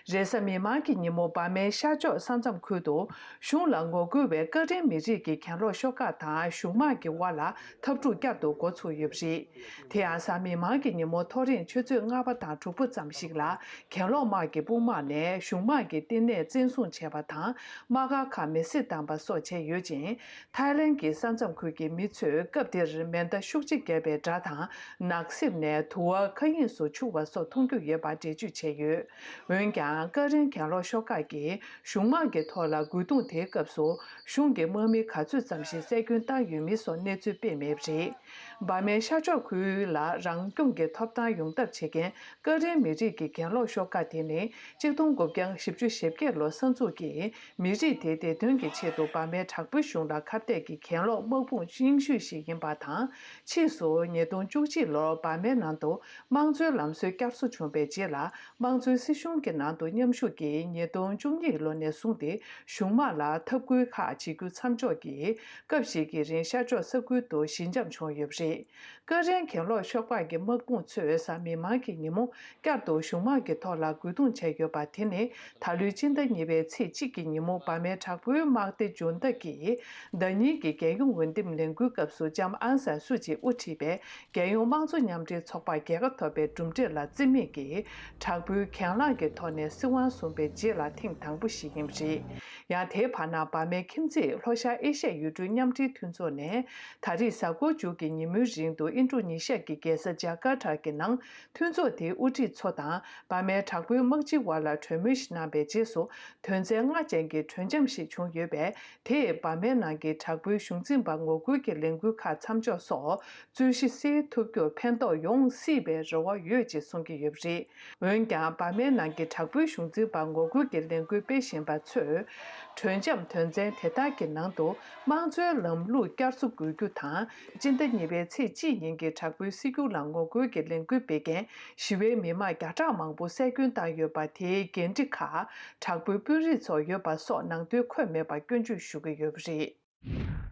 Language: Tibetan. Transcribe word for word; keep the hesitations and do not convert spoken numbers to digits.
རེས་གཟའ་མིག་དམར་གྱི་ཉིན་མོ་འབར་མའི་ཤར་ཕྱོགས་ས་མཚམས་ཁུལ་དུ་གཞུང་ལ་ངོ་རྒོལ་བའི་ཀ་རན་མི་རིགས་ཀྱི་གྱེན་ལོག་ཤོག་ཁག་དང་གཞུང་དམག་གི་དབར་ལ་འཐབ་འཁྲུག་བསྐྱར་དུ་འགོ་ཚུགས་ཡོད་པ་རེད། དེ་ཡང་གཟའ་མིག་དམར་གྱི་ཉིན་མོ་ཐོ་རེངས་ཆུ་ཚོད་ལྔ་པ་དང་དྲུག་པ་ཙམ་ཞིག་ལ་གྱེན་ལོག་དམག་གི་དཔུང་དམག་ནས་གཞུང་དམག་གི་བསྟི་གནས་བཙན་བཟུང་བྱས་པ་དང་དམག་སྒར་ཁག་མེ་བསྲེགས་བཏང་པ་སོགས་བྱས་ཡོད་ཅིང་། ཐའི་ལན་གྱི་ས་མཚམས་ཁུལ་གྱི་མི་ཚོས་སྐབས་དེར་མེ་མདའ་ཤུགས་ཆེ་བརྒྱབ་པའི་སྒྲ་དང་ནགས་གསེབ་ནས་དུ་བ་མཁའ་དབྱིངས་སུ་འཕྱུར་བ་སོགས་མཐོང་རྒྱུ་ཡོད་པ་འགྲེལ་བརྗོད་བྱས་ཡོད། འོན་ཀྱང་ཀ་རན་གྱེན་ལོག་ཤོག་ཁག་གིས་གཞུང་དམག་གི་ཐོག་ལ་རྒོལ་རྡུང་དེའི་སྐབས་སུ་གཞུང་གི་དམག་མི་ག་ཚོད་ཙམ་ཞིག་བསད་སྐྱོན་བཏང་ཡོད་མེད་སོགས་གནས་ཚུལ་སྤེལ་མེད་པ་རེད། འབར་མའི་ཤར་ཕྱོགས་ཁུལ་ལ་རང་སྐྱོང་གི་ཐོབ་ཐང་ཡོང་ཐབས་བྱེད་མཁན་ཀ་རན་མི་རིགས་ཀྱི་གྱེན་ལོག་ཤོག་ཁག་དེ་ནི་གཅིག་སྟོང་དགུ་བརྒྱ་བཞི་བཅུ་ཞེ་བརྒྱད་ལོ་གསར་འཛུགས་ཀྱི་མི་རིགས་དེའི་བདེ་དོན་གྱི་ཆེད་དུ་འབར་མའི་དྲག་པོའི་གཞུང་ལ་ཁ་གཏད་ཀྱི་གྱེན་ལོག་དམག་དཔུང་རྙིང་ཤོས་ཤིག་ཡིན་པ་དང་། ཕྱིས་སུ་ཉིས་སྟོང་བཅུ་གཅིག་ལོར་འབར་མའི་ནང་དུ་དམངས་གཙོའི་ལམ་སྲོལ་བསྐྱར་གསོ་བྱུང་བའི་རྗེས་ལ། དམངས་གཙོའི་སྲིད་གཞུང་གི་ནང་དུ་མཉམ་ཞུགས་ཀྱིས་ཉིས་སྟོང་བཅུ་གཉིས་ལོ་ནས་བཟུང་སྟེ་གཞུང་དམག་ལ་འཐབ་རྒོལ་ཁག་བྱེད་རྒྱུ་མཚམས་འཇོག་གིས། སྐབས་ཤིག་གི་རིང་ཤར་ཕྱོགས་ས་ཁུལ་དུ་ཞི་འཇམ་བྱུང་ཡོད་པ་རེད། ཀ་རན་གྱེན་ལོག་ཤོག་ཁག་གི་དམག་དཔུང་ཚོས་གཟའ་མིག་དམར་གྱི་ཉིན་མོ་བསྐྱར་དུ་གཞུང་དམག་གི་ཐོག་ལ་རྒོལ་རྡུང་བྱས་ཡོད་པ་དེ་ནི། ད་ལོའི་སྤྱི་ཟླ་གཉིས་པའི་ཚེས་གཅིག་གི་ཉིན་མོ་འབར་མའི་དྲག་པོའི་དམག་སྡེ་འཇོན་ཐང་གིས་ཟླ་ཉིན་གྱི་རྒྱལ་ཡོངས་འོས་འདེམས་ལས་འགུལ་སྐབས་སུ་ལྕམ་ཨང་སན་སུ་ཅི་དབུ་ཁྲིད་པའི་རྒྱལ་ཡོངས་དམངས་གཙོ་མཉམ་འབྲེལ་ཚོགས་པར་རྒྱལ་ཁ་ཐོབ་པའི་གྲུབ་འབྲས་ལ་བརྩི་མེད་ཀྱིས་དྲག་པོའི་གྱེན་ལངས་ཀྱི་ཐོག་ནས་སྲིད་དབང་བཟུང་བའི་རྗེས་ལ་ཐེངས་དང་པོ་ཞིག་ཡིན་པ་རེད། ཡང་དེའི་བར་ན་འབར་མའི་ཁྱིམ་མཚེས་ལྷོ་ཤར་ཨེ་ཤ་ཡའི་ཡུལ་གྲུའི་མཉམ་འབྲེལ་མཐུན་ཚོགས་ནས། ད་རེས་གཟའ་འཁོར་མཇུག་གི་ཉིན་མོའི་རིང་དུ་ཨིན་ཌོ་ནི་ཤི་ཡ་གི་རྒྱལ་ས་ཇ་ཀར་ཊ་གི་ནང་མཐུན་ཚོགས་དེའི་དབུ་ཁྲིད་ཚོ་དང་འབར་མའི་དྲག་པོའི་དམག་སྤྱིའི་དབར་ལ་གྲོས་མོལ་ཞིག་གནང་བའི་རྗེས་སུ། དོན་ཚན་ལྔ་ཅན་གྱི་གྲོས་འཆམ་ཞིག་བྱུང་ཡོད་པས། དེས་འབར་མའི་ནང་གི་དྲག་པོའི་གཞུང་འཛིན་པ་ངོ་རྒོལ་གྱི་ལས་འགུལ་ཁག་མཚམས་འཇོག་སོགས་རྩོད་གཞི་སེལ་ཐུབ་རྒྱུར་ཕན་ཐོགས་ཡོང་སྲིད་པའི་རེ་བ་ཡོད་ཅེས་གསུང་གི་ཡོད་པ་རེད། འོན་ཀྱང་། འབར་མའི་ནང་གི་དྲག་པོའི་གཞུང་འཛིན་པ་ངོ་རྒོལ་གྱི་ལས་འགུལ་སྤེལ་བཞིན་པ་ཚོས། གྲོས་འཆམ་དོན་ཚན་དེ་དག་གི་ནང་དུ། དམངས་གཙོའི་ལམ་ལུགས་བསྐྱར་གསོ་དགོས་རྒྱུ་དང་། སྤྱི་ཟླ་གཉིས་པའི་ཚེས་གཅིག་ཉིན་གྱི་དྲག་པོའི་སྲིད་སྐྱོང་ལ་ངོ་རྒོལ་གྱི་ལས་འགུལ་སྤེལ་མཁན་ཞི་བའི་མི་མང་བརྒྱ་ཕྲག་མང་པོ་བསད་སྐྱོན་བཏང་ཡོད་པ་དེའི་འགན་འཁྲི་ཁག་དྲག་པོའི་དཔོན་རིགས་ཚོར་ཡོད་པ་སོགས་ནང་དོན་འཁོད་མེད་པར་སྐྱོན་བརྗོད་ཞུ་གི་ཡོད་པ་རེད།